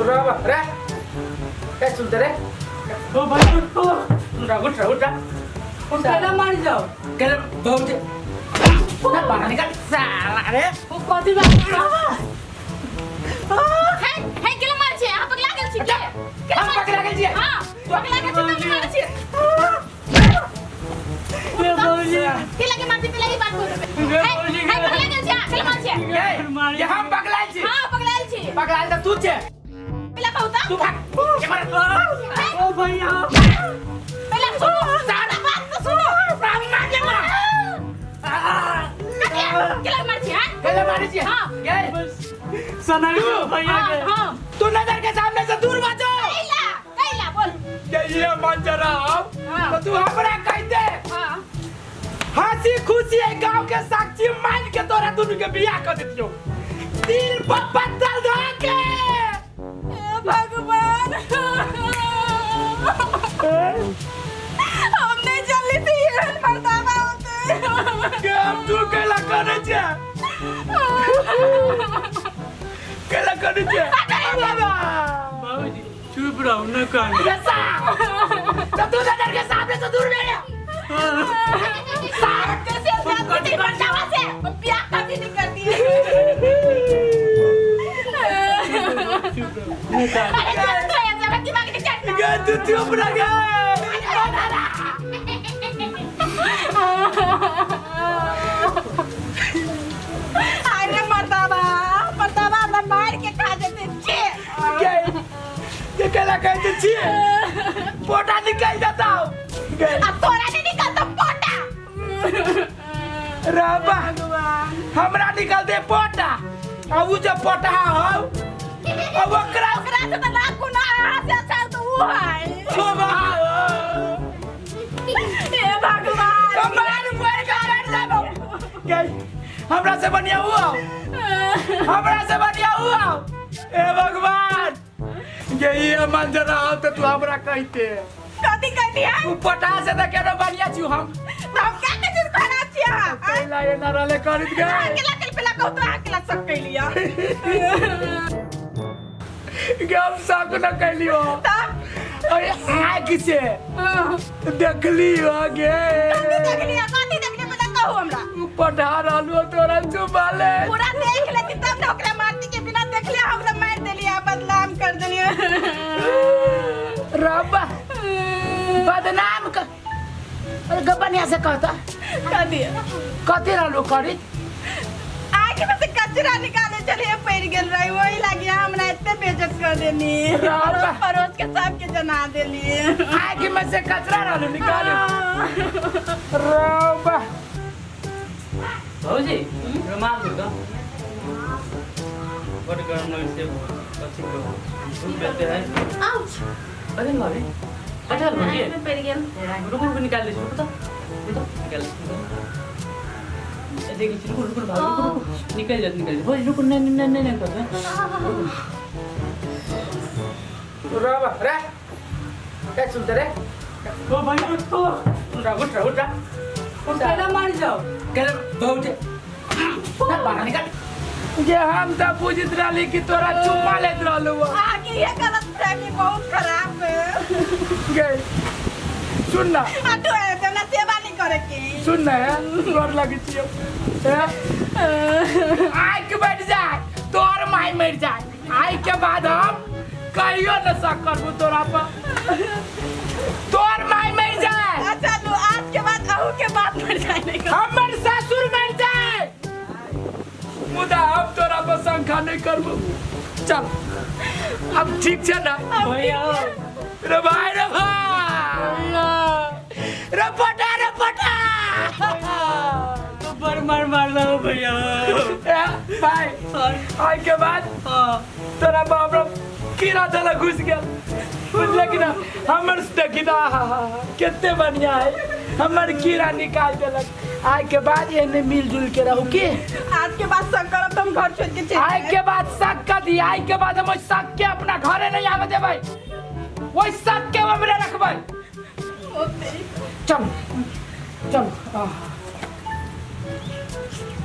रह रे ए सुनते रे ओ भाई उठो उठा उठा उठा ओ केला मार जाओ केला बहुत ना बाहर निकल साला रे ओ कथी बात हे हे केला मार छी अहाँ पगला गेल छी के केला हम मार पगला गेल छियै? हां पगला गेल छी तब मार छी ए भौजी केला के मार छी केला ही बात बोल गे हे भौजी हे गे। पगला गेल छी अहाँ, केला मार छी ए, ये हम पगलायल छी हां पगलायल छी पगलायल तऽ तू छे पहला कहू तऽ तू भाग के मार ओ भैया पहला सुनो सारा बात तो सुनो राम मार के मार केला मार छी हां केला मारे छी हाँ। गे सना भैया हां के हां तू नजर के सामने से दूर बचो कैला कैला बोल ये ये मंजरा हाँ। तो तू हमरा कह दे हां हंसी खुशी है गांव के साक्षी मान के तोरा दुनू के बियाह कर देतियो दिल पर पत्थर धो के हे भगवान हम नहीं चलली थी एहन मर्दाना होते के हम तू केला करे छे केला करे छे बाबा बाबूजी चुप रहो न कान रे सा तो तू नजर के सामने से दूर मेरे कैसे शादी मर्दाना से ब्याह कभी नहीं करती चुप रहो न कान अरे चल तो ऐसे हमरा दिमाग के चट गे तू चुप रह गे अरे मर्दाना मर्दाना हमरा मार के खा जेते छे गे ये केला कहते छी पोटा निकल जाता हो गे अब तोरा नहीं निकलता पोटा रबा हमरा निकल दे पोटा अब उ जो पोटा हो अब ओकरा ओकरा से तो लाख गुना अहाँ से अच्छा तो ऊ है बाबा हे भगवान कमाल मर के मर जाबो गे हमरा से बढ़िया उ आओ हमरा से बढ़िया उ आओ ए भगवान गे ये मंजर आओ तो तू हमरा कहते कथी कहती है उ पोटा से त केनो बढ़िया छु हम तो हम क्या के चीज खराब छियै अहाँ कैला ये ना रहले करत गे अकेला कल पेला कहू तो अकेला सब कैलिया गे हम सब न कैलियो तब अरे आँख से देखली हो गे कथी देखलिया कथी देखलिया पता कहू हमरा उ पठा रहलो तोरा चुमाले पूरा देख लेती तब ना ओकरा मारती के बिना देखलिया हमरा मार देलिया बदनाम कर देलिया रब्बा बदनाम कर अरे गबनिया से कहता कह दिया कथी रहलो करी आगे में से कचरा निकाले चलिए पड़ गेल रही वही लागी हमरा एते बेइज्जत कर देनी रब्बा। अड़ोस पड़ोस के सबके जना देली आगे में से कचरा रहलो निकाले रब्बा भौजी रुमाल दे दो बड़ गरम लगे से कथी कहू धूप बेते है आउच अरे भाभी अच्छा भौजी में पड़ गेल रुको रुको निकाल दे रुको तो रुको निकाल दे देखी रुको रुको भाभी रुको रुको निकल जात निकल जात भौजी रुको नहीं नहीं नहीं नहीं कर रब्बा रे ए सुनते रे ओ भाई उठो उठा उठा उठा ओ केला मार जाओ केला बहुत ना बाहर निकल ये हम तो बुझित रहली कि तोरा चुम्मा लेत रहलू आगे ये गलत फहमी बहुत खराब है गे सुन ना हटो ऐसे हमरा सेवा नहीं करे के सुन ना गोर लगे छियो आइ के बैठ जाए तोहर माय मर जाए आइ के बाद हम कहियो न शक करबू तोरा पर तोहर माय मर जाए अच्छा लो आज के बाद अहू के बाप मर जाए हमर ससुर मर जाए मुदा हम तोरा पर शंका नहीं करबू चल अब ठीक छै ना भैया रे भाई रे भाई रे पटा रे पटा तो बड़ मार मार रहा हो भैया ए, भाई आइ के बाद हाँ तोरा बाप रे कीड़ा चला घुस गेल बुझले कि ना हमर देखी ना आहा, कते बढ़िया है हमर कीड़ा निकाल देलक आइ के बाद एने मिलजुल के रहू की आज के बाद सब करब तो हम घर छोड़ के चल आइ के बाद शक कर दी आइ के बाद हम ओहि शक के अपना घरे नहीं आवे देबै ओहि शक के हमरे रखबै चल चल आह।